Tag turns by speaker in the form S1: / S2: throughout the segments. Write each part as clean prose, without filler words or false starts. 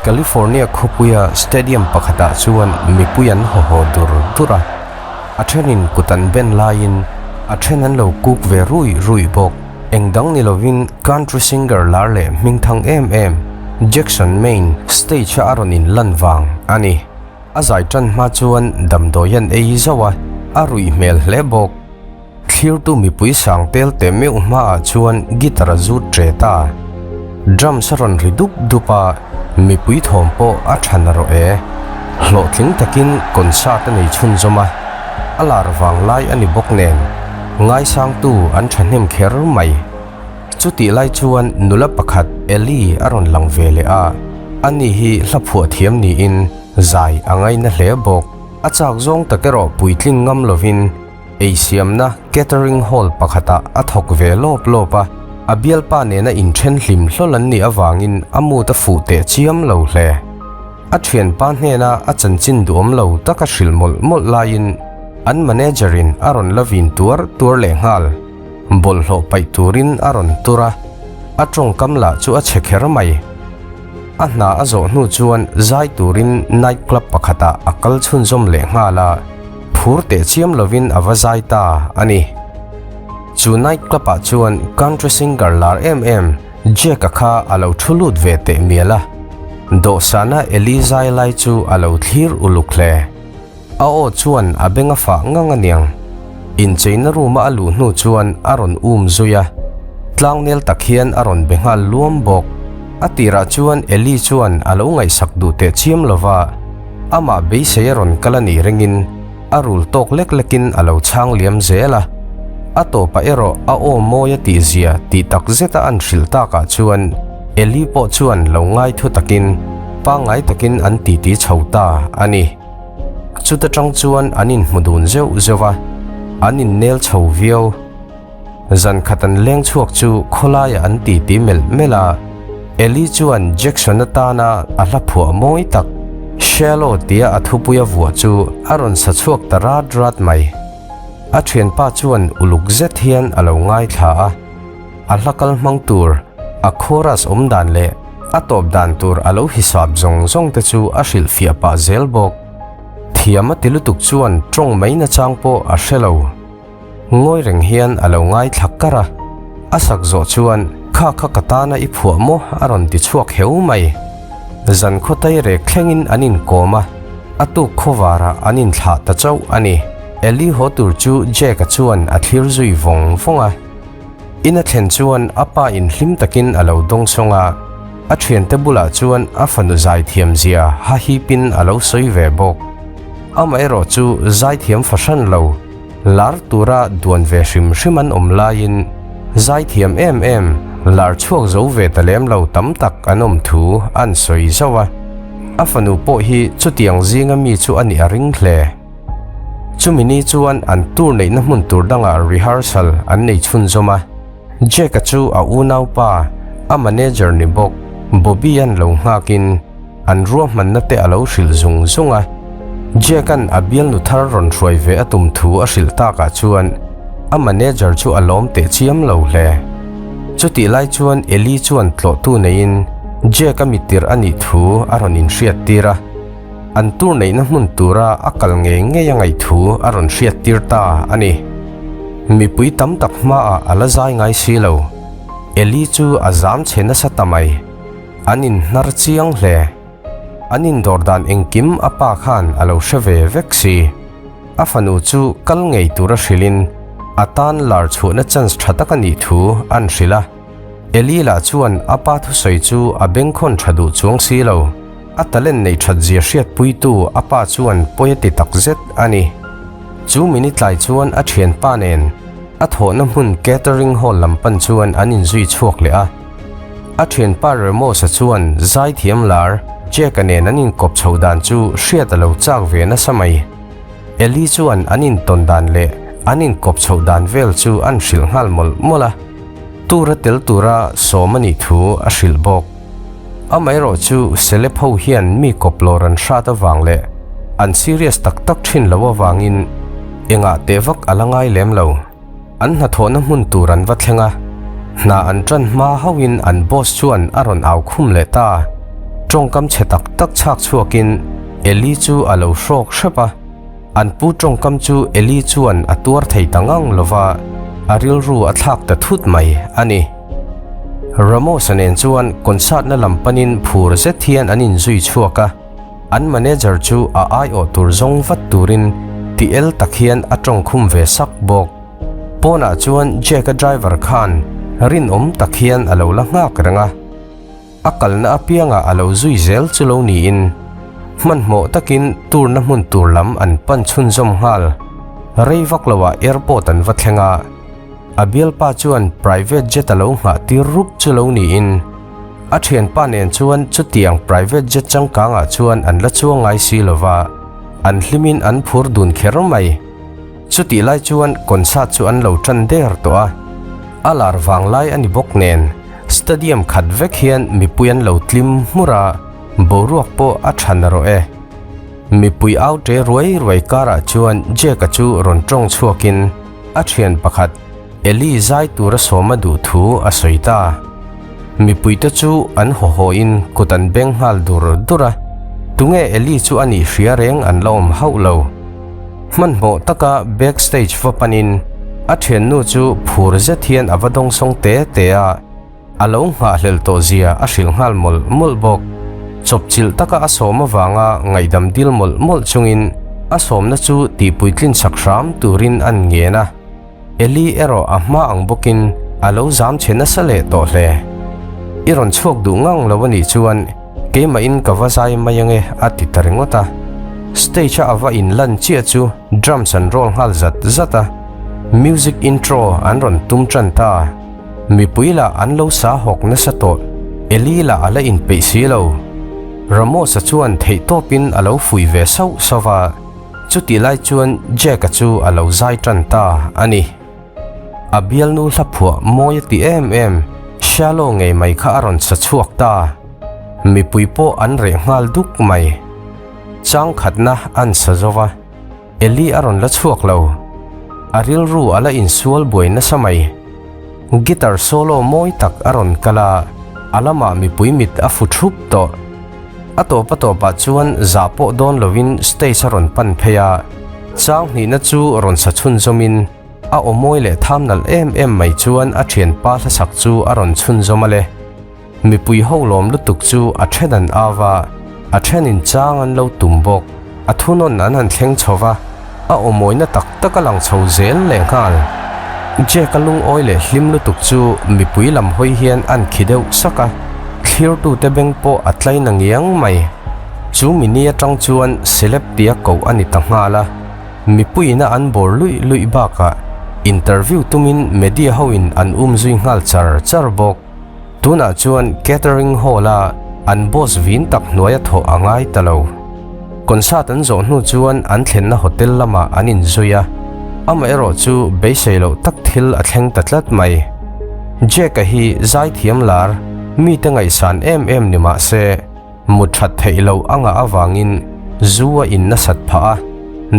S1: California khawpuia stadium pakhatah chuan mipui an haw haw dur dur a, a thenin kut an ben laiin a then an lo kuk ve rui rui bawk. Eng dang ni lovin country singer lar leh hmingthang em em Jackson Maine stage-a a rawn inlan vang a ni. A zai tan hma chuan damdawi an ei zauh a, a ruih hmel hle bawk. Thlirtu mipui sang tel teh meuh hmaah chuan guitar a zut ṭe ta. Drums a rawn ri dup dup a, mipui thawm pawh a ṭha na rawh e. Hlawhtling takin concert a nei chhunzawm a, a lar vang lai a ni bawk nen, ngaisangtu an ṭhahnem kher mai. Chutih lai chuan nula pakhat Ellie a rawn lang ve leh a, ani hi hla phuah thiam niin zai a ngaina hle bawk. A chak zawng tak erawh puitling ngam lovin Eisiamna catering hall pakhatah a thawk ve lawp lawp a, a bialpa nena inthen hlim hlawl an nih avangin a mood a fuh teh chiam lo hle. A thianpa hnena a chanchin duhawm lo taka hrilh mawlh mawlh laiin an manager in a rawn la vin tuar tuar leh nghal. Bawlhhlawh paih turin a rawn tur a, a tawngkam lah chu a chhe kher mai. A hna a zawh hnu chuan zai turin night club pakhatah a kal chhunzawm leh nghal a. Phur teh chiam lovin a va zai ta a ni. Chu night club ah chuan country singer lar em em Jack-a kha a lo thu lut ve teh mial a. Dawhsana Eli zai lai chu a lo thlir uluk hle. A aw chuan a beng a fah ngang a niang. Incheina room a a luh hnu chuan a rawn um zui a. Tlangnel tak hian a rawn be nghal luam bawk. A tirah chuan Eli chuan a lo ngaihsak duh teh chiam lova. Amah beisei a rawn kal a nih ringin a rul tawk lek lekin a lo chhang liam zel a. A tawpah erawh a aw mawi a tihzia tih tak zeta an hrilh takah chuan Eli pawh chuan lo ngai thu takin pangngai takin an titi chho ta a ni. Chuta tang chuan an inhmu dun zeuh zeuh a, an innel chho viau. Zan khat an leng chhuak chu khawlaiah an titi melh melh a, Eli chuan Jackson atana a hla phuah mawi tak, Shallow tia a thupui a vuah chu a rawn sa chhuak ta rat rat mai. A thianpa chuan uluk zet hian a lo ngaithla a, a hla kal hmang tur, a chorus awm dan leh a tawp dan tur a lo hisap zawng zawng te chu a hrilhfiah pah zel bawk. Thiam a ti lutuk chuan tawng mai nachang pawh a hre lo. Ngawi reng hian a lo ngaithla kar a, a sak zawh chuan kha kha ka tana i phuah maw a rawn ti chhuak heu mai. Zan khawtai rek thlengin an inkawm a, a tuk khawvarah an inthlah ta chauh a ni. Eli haw tur chu Jack-a chuan a thlir zui vawng vawng a. In a thlen chuan a pa in hlim takin a lo dawng sawng a, a thiante bulah chuan a fanu zaithiam zia hahipin a lo sawi ve bawk. Amaherawh chu zaithiam fahran lo. Lar tura duan ve hrim hrim an awm laiin zaithiam em em lar chhuak zo ve ta lem lo tam tak an awm thu an sawi zauh a. A fanu pawh hi chutiang zinga mi chu a nih a ring hle. Chumi ni chuan an tour neihna hmun tur dangah rehearsal an nei chhunzawm a. Jack-a chu a unaupa, a manager ni bawk, Bobby-a'n lo nghakin, An ruahmanna te a lo hrilh zung zung a, Jack-a'n a bialnu thar rawn hruai ve a tum thu a hrilh takah chuan a manager chu a lawm teh chiam lo hle. Chutih lai chuan Eli chuan tlawhtu neiin Jack-a mittirh a nih thu a rawn inhriat tir a, an tur neihna hmun tura a kal ngei ngei a ngaih thu a rawn hriat tir ta a ni. Mipui tam tak hmaah a la zai ngai si lo. Eli chu a zam chhe nasa ta mai. An inhnar chiang hle. An indawr dan engkim a pa khan a lo hre ve vek si. A fanu chu kal ngei tura hrilhin a tan lar chhuahna chance tha tak a nih thu an hrilh a. Eli lah chuan a pa thusawi chu a bengkhawn tha duh chuang si lo. A talent neih that zia hriatpuitu a pa chuan pawi a ti tak zet a ni. Chu minute tlai chuan a thianpa nen a thawhna hmun catering hall lam pan chuan an inzui chhuak leh a. A thianpa Ramos-a chuan zaithiam lar Jack-a nen an inkawp chho dan chu hriat a lo chak ve nasa mai. Ellie chuan an intawn dan leh an inkawp chhoh dan vel chu an hrilh nghal mawlh mawlh a, tura tel tura sawm a nih thu a hrilh bawk. Amaherawh chu celeb ho hian mi kawp lawr an hrat avang leh an serious tak tak thin lo avangin engah teh vak a la ngai lem lo. An hnathawhna hmun tur an va thleng a, hna an tan hma hauhin an boss chuan a rawn au khum leh ta. Tawngkam chhe tak tak chhak chhuakin Eli chu a lo hrawk hrep a. An pu tawngkam chu Eli chuan a tuar thei ta ngang lo va, a rilru a thlak ta thut mai a ni. Ramos-a nen chuan concert-na lam panin phur zet hian an inzui chhuak a, an manager chu a aiawh tur zawng vat turin ti el tak hian a tawngkhum ve sak bawk. Pawnah chuan Jack-a driver khan rinawm tak hian a lo la nghak reng a. A kalna apiangah a lo zui zel chu lo niin, hmanhmawh takin tour-na hmun tur lam an pan chhunzawm nghal. Rei vak loah airport an va thleng a, a bialpa chuan private jet a lo nghah tir rup chu lo niin, a thianpa nen chuan chutiang private jet changkangah chuan an la chuang ngai si lova, an hlimin an phur dun kher mai. Chutih lai chuan concert chu an lo tan der tawh a, a lar vang lai a ni bawk nen stadium khat vek hian mipui an lo tlim hmur a, boruak pawh a tha na rawh e. Mipui au ṭe ruai ruai karah chuan Jack-a chu rawn ṭawng chhuakin a ṭhian pakhat Eli zai tura sawm a duh thu a sawi ta. Mipuite chu an haw hawin kut an beng nghal dur dur a, tunge Eli chu a nih hria reng an la awm hauh lo. Hmanhmawh taka back stage va panin a thiannu chu phur zet hian a va dawngsawng te te a, a lo nghahhlelh tawh zia a hrilh nghal mawlh mawlh bawk. Chawpchilh taka a sawm avanga ngaihdam dil mawlh mawlh chungin a sawmna chu tihpuitlin chak hram turin an ngen a. Eli erawh a hma ang bawkin a lo zam chhe nasa leh tawh hle. I rawn chhuak duh ngang lo a nih chuan keimahin ka va zai mai ange a ti ta ringawt a. Stage a a va inlan chiah chu drums an roll nghal zat zat a, music intro an rawn tum tan ta. Mipui lah an lo sa hawk nasa tawh, Eli lah a la inpeih si lo. Ramos-a chuan theihtawpin a lo fuih ve sauh sauh a. Chutih lai chuan Jack-a chu a lo zai tan ta a ni. A bialnu hla phuah mawi a ti em em, Shallow ngei mai kha a rawn sa chhuak ta. Mipui pawh an reh nghal duk mai. Chang khatna an sa zo va, Eli a rawn la chhuak lo. A rilru a la insual buai nasa mai. Guitar solo mawi tak a rawn kal a, a lamah mipui mit a fu thup tawh. A tawp a tawpah chuan zah pawh dawn lovin stage a rawn pan phei a, chang hnihna chu rawn sa chhunzawmin a aw mawi leh tham nalh em em mai chuan a thianpa hlasak chu a rawn chhunzawm a le. Mipui ho lawm lutuk chu a then an au a, a thenin chang an lo tum bawk. A thunawn an han thleng chho va, a aw mawina tak tak a lang chho zel leh nghal. Jack-a lungawi leh hlim lutuk chu mipui lam hawi hian an khi deuh sak a, thlirtute beng pawh a tlai na ngiang mai. Chu mini atang chuan celeb tia koh a ni ta nghal a, mipuiina an bawr luih luih bakah interview tumin media hoin an um zui nghal char char bawk. Tunah chuan catering hall a an boss vin tak hnuaia thawh a ngai ta lo. Concert an zawh hnu chuan an thlenna hotel lamah an inzui a, amaherawh chu beisei loh tak thil a thleng ta tlat mai. Jack-a hi zaithiam lar, mite ngaihsan em em ni mah se, mut that theih loh a ngah avangin zu a in nasat phah a,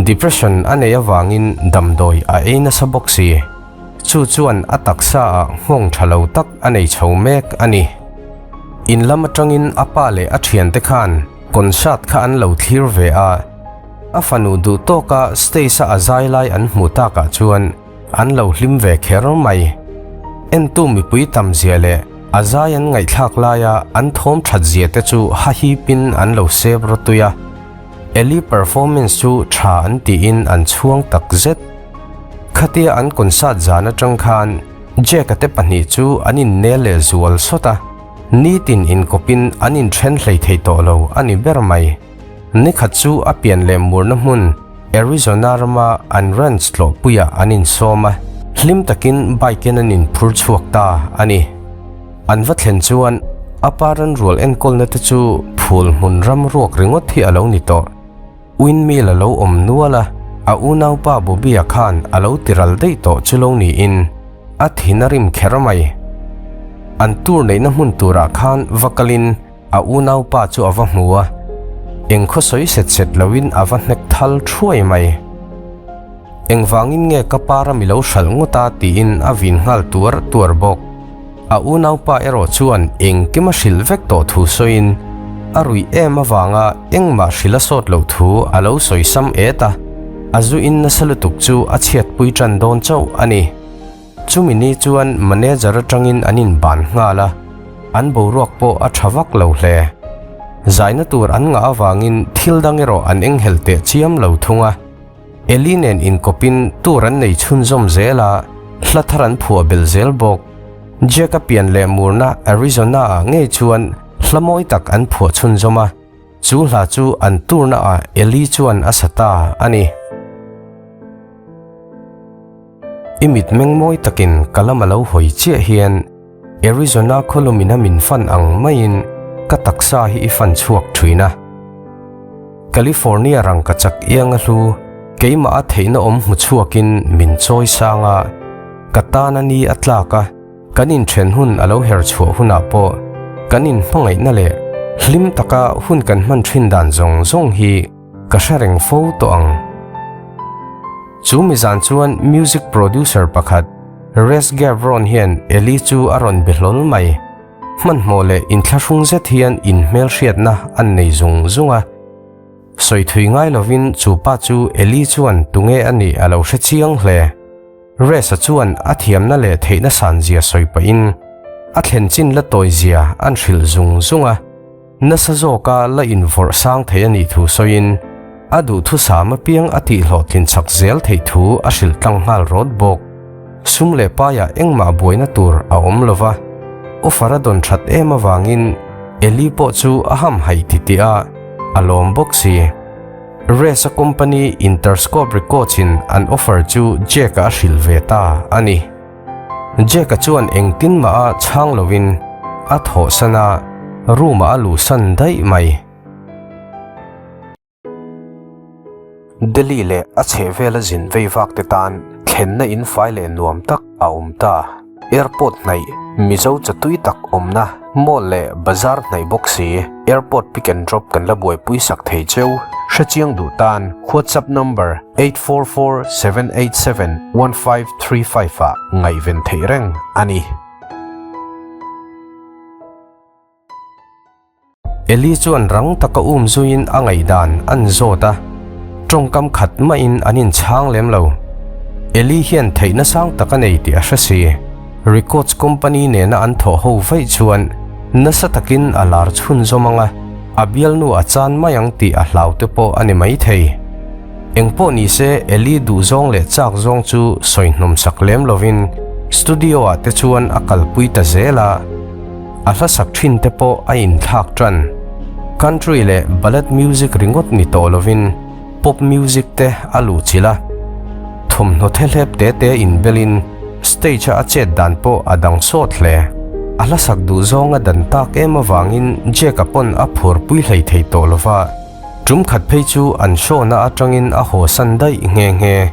S1: depression a neih avangin damdawi a ei nasa bawk si. Chu chuan a taksa ah nghawng tha lo tak a nei chho mek a ni. In lam atangin a pa leh a thiante khan concert kha an lo thlir ve a, a fanu duh tawka stage a a zai lai an hmuh takah chuan an lo hlim ve kher mai. Entu mipui tam zia leh a zai an ngaihthlak laia an thawm that zia te chu hahipin an lo sep rawtui a. Eli performance chu tha an tiin an chhuang tak zet. Khatia an concert zan atang khan Jack-a te pahnih chu an innel leh zual sawt a, nitin inkawpin an inthen hlei thei tawh lo a ni ber mai. Nikhat chu a pian leh murna hmun Arizona rama an ranch tlawhpuiah an insawm a, hlim takin bike-in an inphur chhuak ta a ni. An va thlen chuan a pa ranrual enkawlna te chu phul hmun ram ruak ringawt hi a lo ni tawh. Windmill a lo awm nual a, a unaupa Bobby-a khan a lo tiral daih tawh chu lo niin a thin a rim kher mai. An tour neihna hmun turah khan va kalin a unaupa chu a va hmu a, engkhaw sawi set set loin a va hnek thal thuai mai. Engvangin nge ka pa ram i lo hralh ngawt a tiin a vin nghal tuar tuar bawk. A unaupa erawh chuan engkim a hrilh vek tawh thu sawiin. A ruih em avanga engmah hrilh a sawt loh thu a lo sawi sam et a, a zu in nasa lutuk chu a chhiatpui tan dawn chauh a ni. Chumi ni chuan manager atangin an inban nghal a, an boruak pawh a tha vak lo hle. Zaina tur an ngah avangin thil dang erawh an enghelh teh chiam lo thung a. Eli nen inkawpin tour an nei chhunzawm zel a, hla thar an phuah belh zel bawk. Jack-a pian leh murna Arizona-ah ngei chuan hla mawi tak an phuah chhunzawm a, chu hla chu an tour-naah Eli chuan a sa ta a ni. I mitmeng mawi takin ka lam a lo hawi chiah hian Arizona khawlum ina min fan ang maiin ka taksa hi i fan chhuak thin a. California rangkachak ianga hlu keimah a theihna awm hmu chhuakin min chawi sang a, ka tan a ni a tlak a, kan inthen hun a lo her chhuah hunah pawh kan inhmangaihna leh hlim taka hun kan hman thin dan zawng zawng hi ka hre reng fo tawh ang. Chu mizan chuan music producer pakhat Res Gavron hian Eli chu a rawn be hlawl mai. Hmanhmawh leh inthlahrung zet hian inhmelhriatna an nei zung zung a. Sawi thui ngai lovin chu pa chu Eli chuan tunge a nih a lo hre chiang hle. Res-a chuan a thiamna leh theihna sanzia sawi pahin a thlen chin la tawizia an hrilh zung zung a. Nasa zawka la invawrh sang thei a nih thu sawiin, a duhthusam apiang a tihhlawhtlin chak zel theih thu a hrilh tlang nghal rawt bawk. Sum leh paiah engmah buaina tur a awm lo va, offer a dawn that em avangin Eli pawh chu a hamhaih titih a, a lawm bawk si. Resa company Interscope Records in an offer chu Jack-a a hrilh ve ta a ni. Jack-a chuan engtin mah a chhang lovin a thawhsan a, room-ah a luhsan daih mai. Delhi leh a chhehvela zin vei vak te tan thlenna in fai leh nuam tak a awm ta. Airport hnaih, Mizo chatui tak awmna, mall leh bazar hnaih bawk si, airport pick and drop kan la buaipui sak thei cheu. Hrechiang duh tan WhatsApp number 844787 1535 ah ngaihven theih reng a ni. Eli chuan rang taka um zuiin a ngaihdan an zawt a, tawngkam khat mahin an inchhang lem lo. Eli hian theihna sang tak a nei tih a hre si. Records company nena an thawh ho vaih chuan nasa takin a lar chhunzawm ang a, a bialnu a chan mai ang tih a hlau te pawh a ni maithei. Engpawh ni se Eli duhzawng leh chak zawng chu sawi hnawm sak lem lovin studio ah te chuan a kalpui ta zel a, a hla sak thin te pawh a inthlak tan. Country leh ballad music ringawt ni tawh lovin pop music te a luh chilh a, thawmhnaw thehlep te te inbelin stage a a chet dan pawh a dang sawt hle. A hla sak duhzawng a dan tak em avangin Jack-a pawn a phurpui hlei thei tawh lova. Tum khat phei chu an hrawna atangin a haw san daih nghe nghe.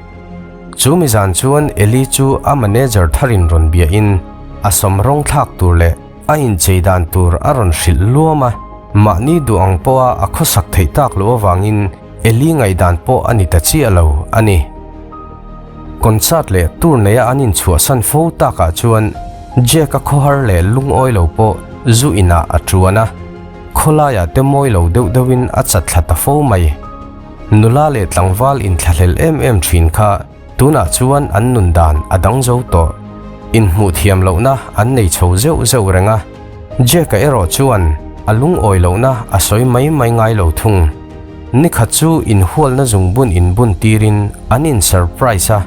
S1: Chu mi zan chuan Eli chu a manager tharin rawn biahin a sawm rawng thlak tur leh a inchei dan tur a rawn hrilh luam a, mahni duh ang pawha a khawsak theih tak loh avangin Eli ngaihdan pawh a ni ta chiah lo a ni. Concert leh tour neia an inchhuahsan fo takah chuan Jack-a khawhar leh lungawi lo pawh zu inah a tuan a. Khawlaiah te mawi lo deuh deuhin a chat thla ta fo mai. Nula leh tlangval inthlahlel em em thin kha tunah chuan an nun dan a dang zo tawh. Inhmuh thiam lohna an nei chho zeuh zeuh reng a. Jack-a erawh chuan a lungawi lohna a sawi mai mai ngai lo thung. Nikhat chu inhualna zungbun inbun tirin an in surprise a,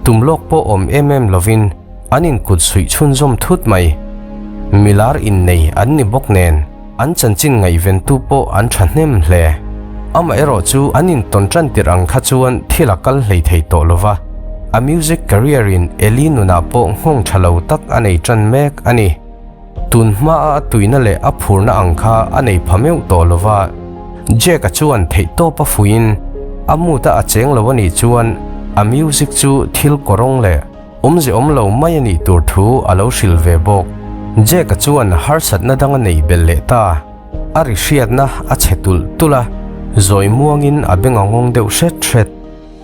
S1: tum lawk pawh awm em em lovin An inkut suih chhunzawm thut mai. Milar innei an ni bawk nen, an chanchin ngaihventu pawh an thahnem hle. Amaherawh chu an intawn tan tirh ang kha chuan thil a kal hlei thei tawh lo va, a music career in Eli nunah pawh nghawng tha lo tak a nei tan mek a ni. Tun hmaa a tuina leh a phurna ang kha a nei pha meuh tawh lo va, Jack-a chuan theihtawp a fuiin a mood-a a cheng lo a nih chuan a music chu thil kawrawng leh Awmze awm lo mai a nih tur thu a lo hrilh ve bawk. Jack-a chuan harsatna dang a nei belh leh ta. A ri hriatna a chhe tulh tulh a, zawi muangin a beng a ngawng deuh hret hret.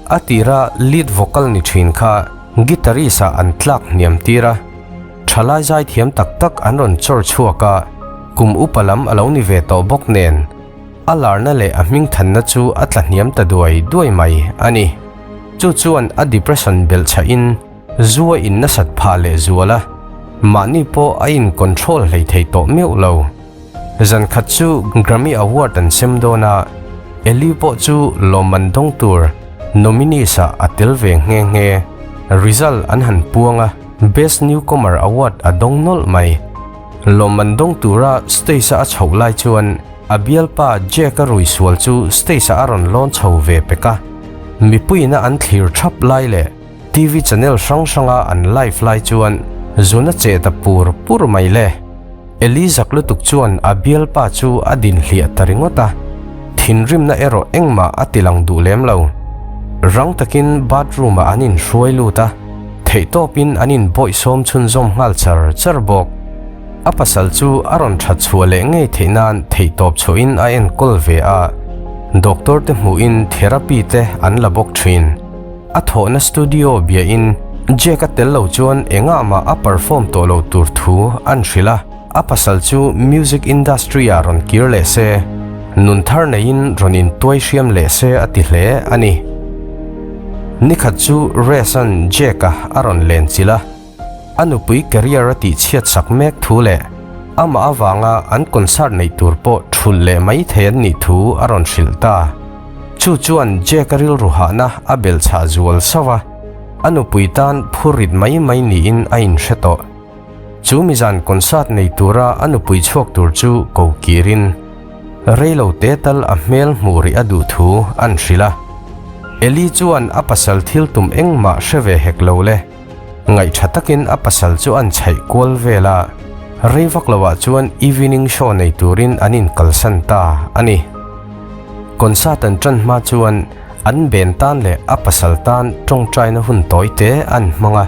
S1: A tira lead vocal ni thin kha guitarist-ah an tlak hniam tir a, thalai zaithiam tak tak an rawn chawr chhuak a. Kum upa lam a lo ni ve tawh bawk nen, a larna leh a hmingthanna chu a tlahniam ta duai duai mai a ni. Chu chuan a depression belhchhahin zu a in nasat phah leh zual a, mahni pawh a in control hlei thei tawh meuh lo. Zan khat chu Grammy Award an sem dawn a, Ellie pawh chu lawmman dawng tur nominees ah a tel ve nghe nghe. Result an han puang a, Best Newcomer Award a dawng nawlh mai. Lawmman dawng tura stage a a chhoh lai chuan a bialpa Jack-a rui sual chu stage ah a rawn lawn chho ve pek a. Mipuiin a an thlir thap lai leh TV channel hrang hranga an live lai chuan zun a cheh ta pur pur mai le. Eli zak lutuk chuan a bialpa chu a din hliah ta ringawt a, thinrimna erawh engmah a ti lang duh lem lo. Rang takin bathroom ah an inhruai lut a, theihtawpin an inbawihsawm chhunzawm nghal char char bawk. A pasal chu a rawn that chhuah leh ngei theih nan theihtawp chhuahin a enkawl ve a, doctor te hmuhin therapy te an la bawk thin. A thawhna studio biahin Jake a tel lo chuan engah mah a perform tawh lo tur thu an hrilh a, a pasal chu music industry ah rawn kir leh se, nun thar neiin rawn intuai hriam leh se a ti hle a ni. Nikhat chu Rez-a'n Jake-a a rawn len chilh a. A nupui career a tihchhiat sak mek thu leh amah avanga an concert neih tur pawh thulh leh mai thei an nih thu a rawn hrilh ta. Chu chuan Jack-a rilru hahna a belhchhah zual sauh a, a nupui tan phurrit mai mai niin a inhre tawh. Chu mizan concert nei tura a nupui chhuak tur chu ko kirin reilo te tal a hmel hmuh rih a duh thu an hrilh a. Ellie chuan a pasal thil tum engmah hre ve hek lo le. Ngaihṭha takin a pasal chu an chhaih kual vel a, rei vak loah chuan evening show nei turin an inkalsan ta a ni. Concert an ṭan hma chuan an ben tan leh a pasal tan ṭawngṭaina hun tawi te an hmang a,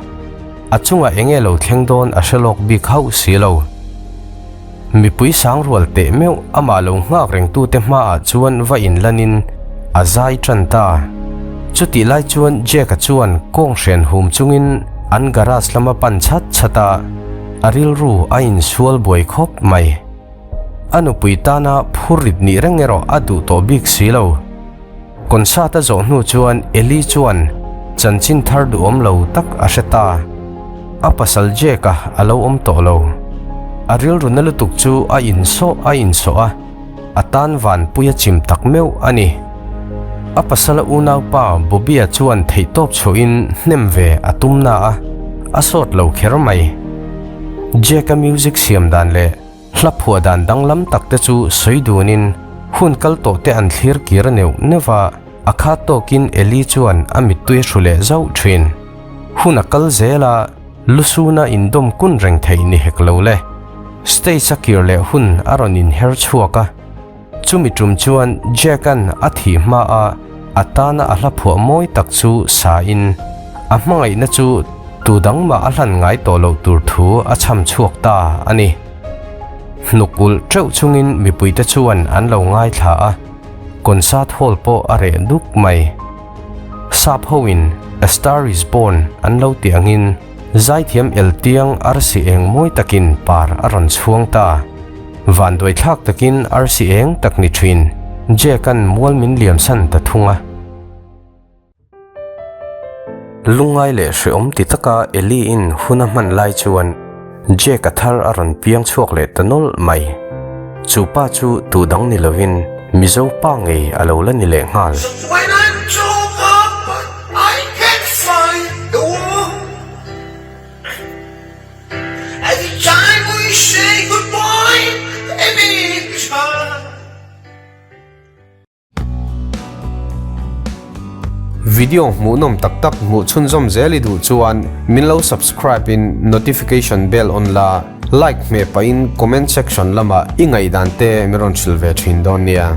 S1: a chungah eng nge lo thleng dawn a hre lawk bik hauh si lo. Mipui sang rual teh meuh amah lo nghak rengtute hmaah chuan va inlanin a zai tan ta. Chutih lai chuan Jack-a chuan kawng hren hum chungin an garage lama pan chhat chhat a, a rilru a insual buai khawp mai. A nupui tana phurrit nih reng erawh a duh tawh bik si lo. Concert a zawh hnu chuan Ellie chuan chanchin thar duhawm lo tak a hre ta. A pasal Jake-a a lo awm tawh lo. A rilru na lutuk chu a insawh a insawh a, a tan vanpui a chim tak meuh a ni. A pasala unaupa Bobby-a chuan theihtawp chhuahin hnem ve a tum na a, a sawt lo kher mai. Jake-a music siam dan leh Hla phuah dan danglam tak te chu sawi dunin hun kal tawh te an thlir kir neuh neuh a, a khat tawkin Eli chuan a mittui a hru leh zauh thin. Hun a kal zel a, lusuna indawm kun reng theih ni hek lo le. Stage a kir leh hun a rawn inher chhuak a. Chumi tum chuan Jack-a'n a thih hma a a tana a hla phuah mawi tak chu sain a hmangaihna chu tu dang mah a hlan ngai tawh loh tur thu a chham chhuak ta a ni. Hnuk ulh teuh chungin mipuite chuan an lo ngaithla a, concert hall pawh a reh duk mai. Sap hoin A Star Is Born an lo tih angin zaithiam eltiang arsi eng mawi takin par a rawn chhuang ta. Vanduai thlak takin arsi eng tak ni thin, Jack-a'n mual min liamsan ta thung a. Lungngai leh hreawm ti taka Ellie-in hun a hman lai chuan Jack-a thar a rawn piang chhuak leh ta nawlh mai. Chu pa chu tu dang ni lovin Mizo pa ngei a lo la ni leh nghal. Video hmuhnawm tak tak hmuh chhunzawm zel i duh chuan min lo subscribe in notification bell on la, like hmeh pahin comment section lamah i ngaihdan te min rawn hrilh ve thin dawn nia.